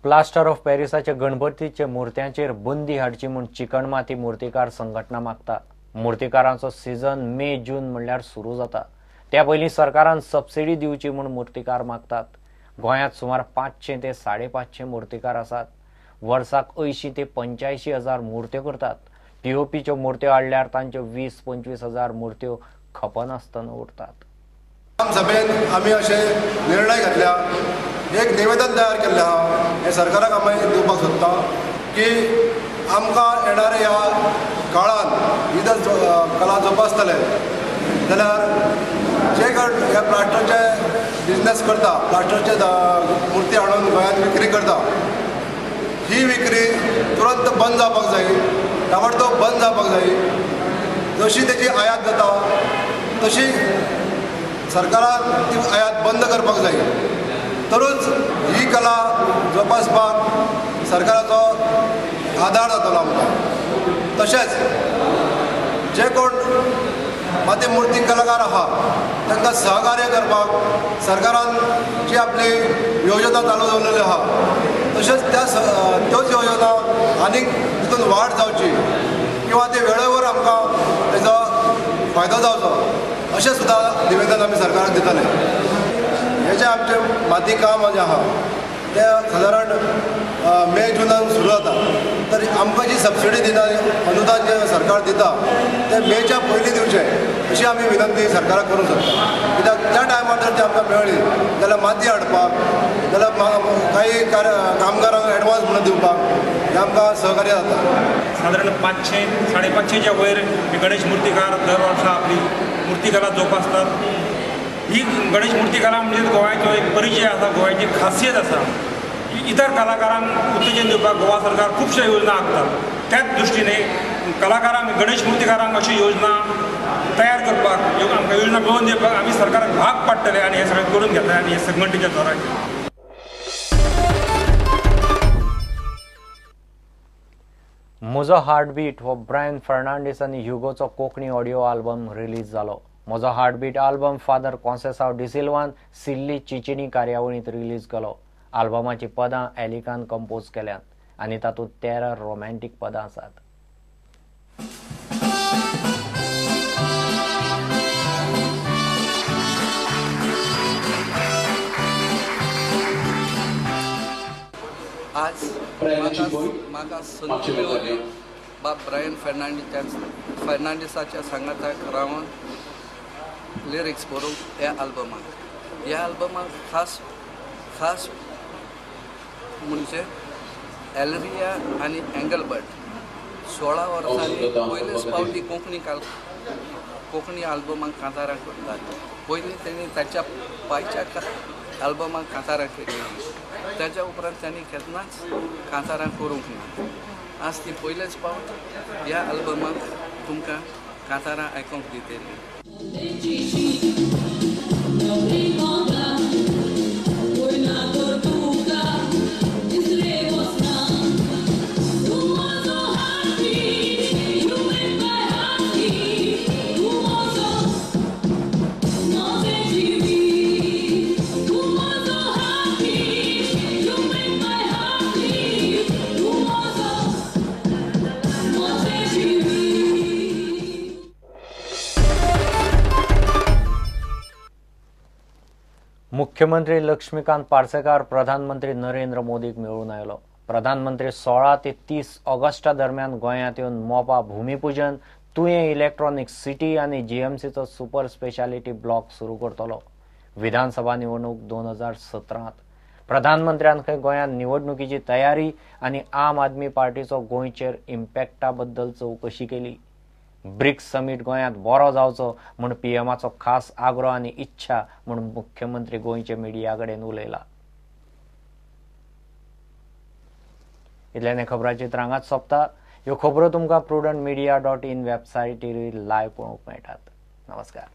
Plaster of पॅरिसाच्या गणपतीच्या मूर्त्यांचेर बंदी हाडची म्हूण चिकणमाती मूर्तिकार संघटना मागता. मूर्तिकारांचो सीझन मे जून म्हणल्यार सुरू जाता. त्या पयलीं सरकारान सबसिडी दिवची म्हूण मूर्तिकार मागतात. गोंयांत सुमार 500 ते 550 मूर्तिकार आसात. वर्साक 80 ते 85 हजार मूर्त्यो करतात. पीओपीच्यो मूर्त्यो हाडल्यार तांच्यो 20-25 हजार मूर्त्यो खपनासतना उरतात. सभेन आमी अशे निर्णय घेतल्या, एक निवेदन तयार केल्लें आहा, हें सरकाराक आमी दिवपाक सोदता की आमकां येणाऱ्या ह्या काळान ही जर कला जोपासतले जाल्यार जे कड ह्या प्लास्टरचे बिजनेस करता, प्लास्टरचे मुर्ती हाडून गोंयांत विक्री करता, ही विक्री तुरंत बंद जावपाक जाय, ताबडतोब बंद जावपाक जाय. जशी तेजी आयात जाता तशी सरकारान ती आयात बंद करपाक जाय, तरूच ही कला जोपासपाक सरकाराचो आदार जातलो आमकां. तशेंच जे कोण माती मूर्ती कलाकार आहा तांकां सहकार्य करपाक सरकारान जी आपली योजना चालू दवरलेली आहा तशेंच त्या त्योच योजना आनीक तितून वाड जावची किंवा ते वेळेवर आमकां तेजो फायदो जावचो अशें सुद्दां निवेदन आमी सरकाराक दितले. हे जे आमचें माती काम जें आहा तें सादारण मे जुनान सुरू जाता, तर आमकां जी सबसिडी दिता, अनुदान जें सरकार दिता तें मेच्या पयलीं दिवचें अशी आमी विनंती सरकाराक करूंक सोदता. कित्याक त्या टायमार जर ती आमकां मेळ्ळी जाल्यार माती हाडपाक, जाल्यार काही कामगारांक एडवान्स म्हणून दिवपाक हें आमकां सहकार्य जाता. सादारण 500 550च्या वयर गणेश मूर्तिकार दर वर्सा आपली मूर्तिकला जोपासतात. ही गणेश मूर्तिकला म्हणजे गोंयाचो एक परिचय आसा, गोंयाची खासियत आसा. इतर कलाकारांक उत्तेजन दिवपाक गोवा सरकार खुबश्यो योजना आंखतात. त्याच दृश्टीने कलाकारांक, गणेश मूर्तिकारांक अशी योजना तयार करपाक, आमकां योजना मेळोवन दिवपाक आमी सरकाराक भाग पाडटले आनी हें सगळें करून घेतले आनी हे संघटनेच्या जोराचेर. म्हजो हार्टबीट हो ब्रायन फर्नांडीस आनी ह्युगोचो कोंकणी ऑडियो आल्बम रिलीज जालो. म्हजो हार्टबीट आल्बम फादर कॉन्सेसाव डिसिल्वान सिल्ली चिचिनी कार्यावळींत रिलीज केलो. आल्बमाची पदां एलिकान कंपोज केल्यांत आनी तातूंत 13 रोमॅन्टीक पदां आसात. आज म्हाका संद मेळ्ळी बाब ब्रायन फर्नांडीसाच्या सांगाताक रावन लिरिक्स बरोवंक ह्या आल्बमाक. ह्या आल्बमाक खास खास म्हणजे एलरिया आनी एंगलबर्ट 16 वर्सांनी पयलेच फावटी कोंकणी आल्बमाक कांतारां करतात. पयलीं तेणी ताच्या पायच्या आल्बमाक कांतारां केली, ताच्या उपरांत तांणी केन्नाच कांतारां करूंक ना. आज ती पयलेच फावट ह्या आल्बमाक तुमकां कांतारां आयकूंक दितली. मुख्यमंत्री लक्ष्मीकांत पार्सेकार प्रधानमंत्री नरेंद्र मोदीक मेळून आयलो. प्रधानमंत्री 16 ते 30 ऑगस्टा दरम्यान गोंयांत येवन मोपा भूमिपूजन, तुयें इलेक्ट्रॉनिक सिटी आनी जीएमसीचो सुपर स्पेशालिटी ब्लॉक सुरू करतलो. विधानसभा निवडणूक 2017 प्रधानमंत्र्यान खंय गोंयांत निवडणुकीची तयारी आनी आम आदमी पार्टीचो गोंयचेर इम्पॅक्टा बद्दल चवकशी केली. ब्रिक्स समीट गोंयांत बरो जावचो म्हूण पीएमाचो खास आग्रो आनी इच्छा म्हूण मुख्यमंत्री गोंयचे मिडिया कडेन उलयला. इतल्यान खबरांची रांगात सोंपता. ह्यो खबरो तुमकां prudentmedia.in वेबसायटीर लायव्ह पळोवंक मेळटात. नमस्कार.